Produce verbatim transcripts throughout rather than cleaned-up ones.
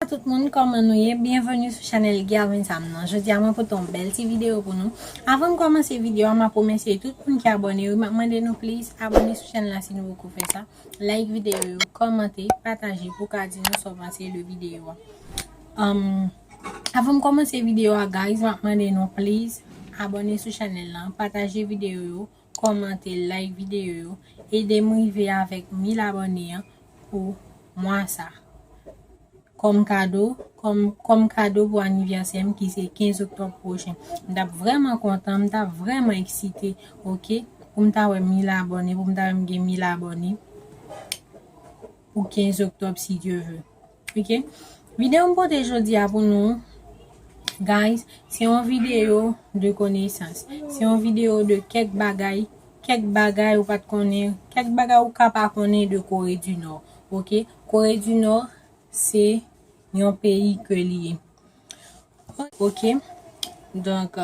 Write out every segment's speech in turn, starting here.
Tout moun, kòman nou ye? Byenveni sou chanèl Gervin Sam nan. Jodi a, mwen pote yon bèl ti videyo pou nou. Avan m kòmanse videyo a, m ap remèsye tout moun ki abòne yo. M ap mande nou, please, abòne sou chanèl la si nou poko fè sa. Like videyo yo, kòmante, pataje pou ka di nou sa w panse de videyo a. Um, avan m kòmanse videyo a, guys, m ap mande nou, please, abòne sou chanèl la, pataje videyo yo, kòmante, like videyo yo, ede m rive avèk mil abòne an pou mwa sa. Kòm kado, kòm, kòm kado pou anivèsè m ki se kenz oktòb pwochen. M t ap vrèman kontan, m t ap vrèman eksite, oke, pou m ta wè mil abòne, pou m ta wè m gen mil abòne pou kenz oktòb, si Dye vle. Oke? Videyo m pote jodi a pou nou, guys, se yon videyo de konesans. Se yon videyo de kèk bagay, kèk bagay ou pa t konnen, kèk bagay ou ka pa konnen de Kore di Nò. Oke? Kore di Nò, se yon peyi ke li ye. Oke? Donk,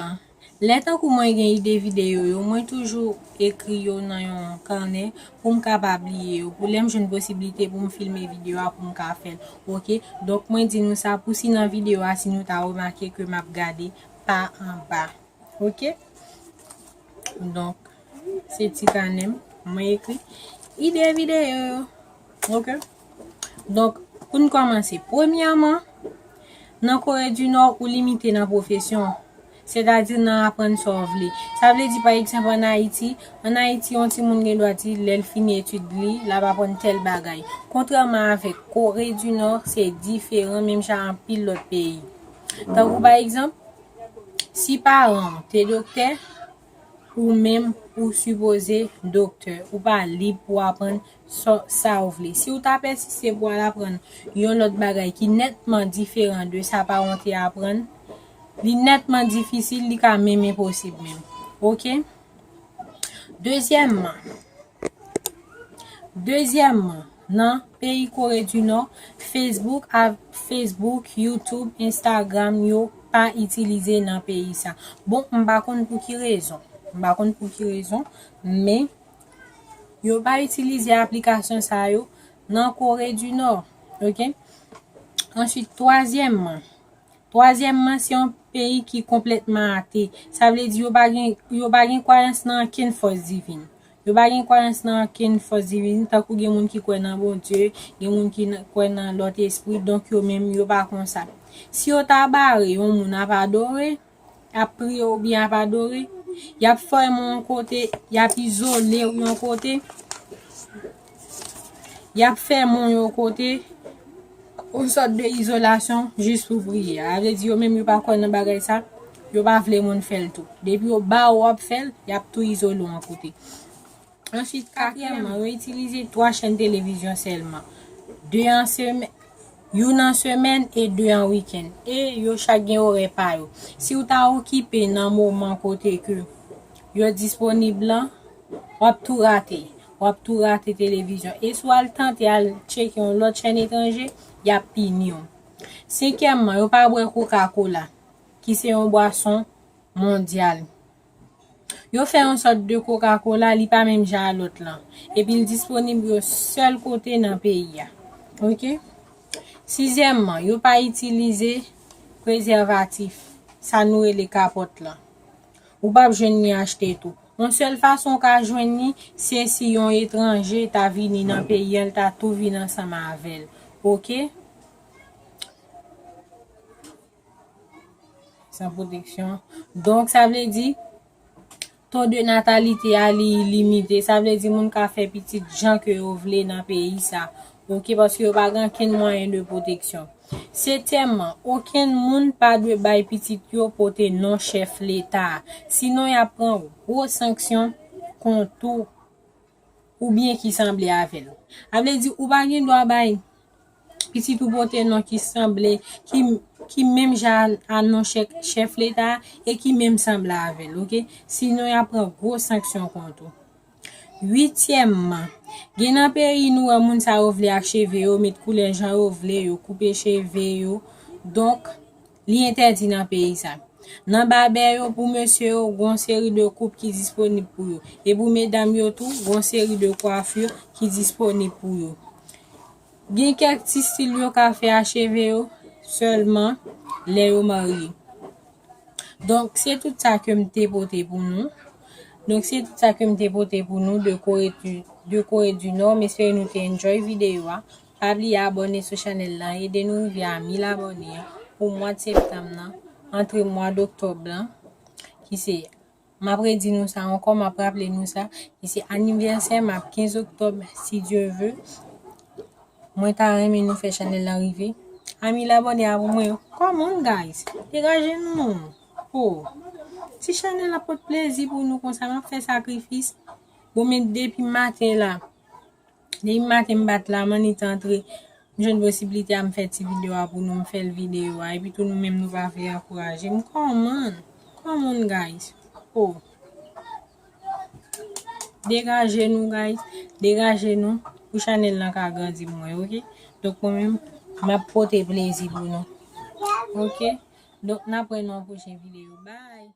lè tankou mwen gen ide videyo yo, mwen toujou ekri yo nan yon kanè pou m kapab bliye yo. Pou lè m jwenn posiblite pou m filme videyo a, pou m ka fè l. Oke? Donk, mwen di nou sa pou si nan videyo a, si nou ta remake ke m ap gade pa anba. Oke? Donk, se ti kanè m, mwen ekri ide videyo yo. Oke? Donk, pou n kòmanse, premyèman, nan Kore di Nò, ou limite nan pwofesyon, sètadi nan aprann sa w vle. Sa vle di, pa egzanp, ann Ayiti, ann Ayiti, yon timoun gen dwa di, lè l fini etid li, l ap aprann tèl bagay. Kontrèman avèk Kore di Nò, se diferan, menm jan anpil lòt peyi. Tankou, pa egzanp, si paran w te doktè, ou menm ou sipoze doktè. Ou pa lib pou aprann sa, sa w vle. Si w ta pèsiste pou al aprann yon lòt bagay ki nètman diferan de sa paran w te aprann, li nètman difisil, li ka menm enposib menm. Oke? Dezyèmman, dezyèmman, nan peyi Kore di Nò, Facebook, a, Facebook, YouTube, Instagram, yo pa itilize nan peyi sa. Bon, m pa konn pou ki rezon. M pa konn pou ki rezon, men yo pa itilize aplikasyon sa yo nan Kore di Nò. Oke? Answit, twazyèmman, twazyèmman, se yon peyi ki konplètman ate. Sa vle di yo pa gen, yo pa gen kwayans nan ankenn fòs divin. Yo pa gen kwayans nan ankenn fòs divin, tankou gen moun ki kwè nan Bondye, gen moun ki n-, kwè nan lòt espri, donk yo menm yo pa konsa. Si yo ta bare yon moun ap adore, ap priye oubyen ap adore, y ap fèmen w yon kote, y ap izole w yon kote, y ap fèmen w yon kote, yon sòt de izolasyon jis pou priye. Sa vle di yo menm yo pa kwè nan bagay sa, yo pa vle moun fè l tou. Depi yo ba w w ap fè l, y ap tou izole w yon kote. Answit, katriyèmman, yo itilize twa chèn televizyon sèlman. De an semè-, youn an semèn e de an wikenn. E yo chak gen orè pa yo. Si w ta okipe nan moman kote ke yo disponib lan, w ap tou rate. W ap tou rate televizyon. E si w al tante al tcheke yon lòt chèn etranje, y ap pini w. Senkyèmman, yo pa bwè Coca-Cola, ki se yon bwason mondyal. Yo fè yon sòt de Coca-Cola, li pa menm jan a lòt lan. Epi l disponib yon sèl kote nan peyi a. Oke? Sizyèmman, yo pa itilize prezèvatif, sa nou rele kapòt lan. Ou p ap jwenn li achte tou. Yon sèl fason w ka jwenn li, se si yon etranje ta vini nan peyi a, l ta tou vin ansanm avè l. Oke? San pwoteksyon. Donk, sa vle di, to de natalite a, li limite. Sa vle di, moun ka fè pitit jan ke yo vle nan peyi sa. Oke, paske yo pa gen okenn mwayen de pwoteksyon. Setyèmman, okenn moun pa dwe bay pitit yo pote non chèf leta a. Sinon, y ap pran gwo sanksyon kont ou oubyen ki sanble avè l. Sa vle di, ou pa gen dwa bay pitit ou pote non ki sanble, ki, ki menm jan a non chèf, chèf leta a e ki menm sanble avè l, oke? Sinon, y ap pran gwo sanksyon kont ou. Uityèmman, gen nan peyi nou wè moun sa yo vle ak cheve yo, met koulè jan yo vle, yo koupe cheve yo. Donk, li entèdi nan peyi sa. Nan babè yo, pou mesye yo, gon seri de koup ki disponib pou yo. E pou medam yo tou, gon seri de kwafi ki disponib pou yo. Gen kèk ti stil yo ka fè a cheve yo, sèlman lè yo marye. Donk, se tout sa ke m te pote pou nou. Donk, se tout sa ke m te pote pou nou de Kore di, de Kore di Nò. M espere nou te enjoy videyo a. Pa bliye abòne sou chanèl la, ede nou rive a mil abòne pou mwa de septanm nan, antre mwa doktòb lan, ki se, m ap redi nou sa ankò, m ap raple nou sa, ki se anivèsè m ap kenz oktòb, si Dye ve. Mwen ta renmen nou fè chanèl lan rive a mil abòne a pou mwen. Come on, guys. Degaje nou. Oh. Si chanèl la pot plezi pou nou konsa, m ap fè sakrifis. Bon, men depi maten la, depi maten m bat la, m annik antre. M jwenn posiblite a, m fè ti videyo a pou nou, m fè l videyo a. Epi tou nou menm nou pa vle ankouraje m. Come on. Come on, guys. Oh. Degaje nou, guys. Degaje nou pou chanèl lan ka grandi pou mwen, oke? Donk, mwen menm, m ap pote plezi pou nou. Oke? Donk, n ap wè nan yon pwochen videyo. Bye!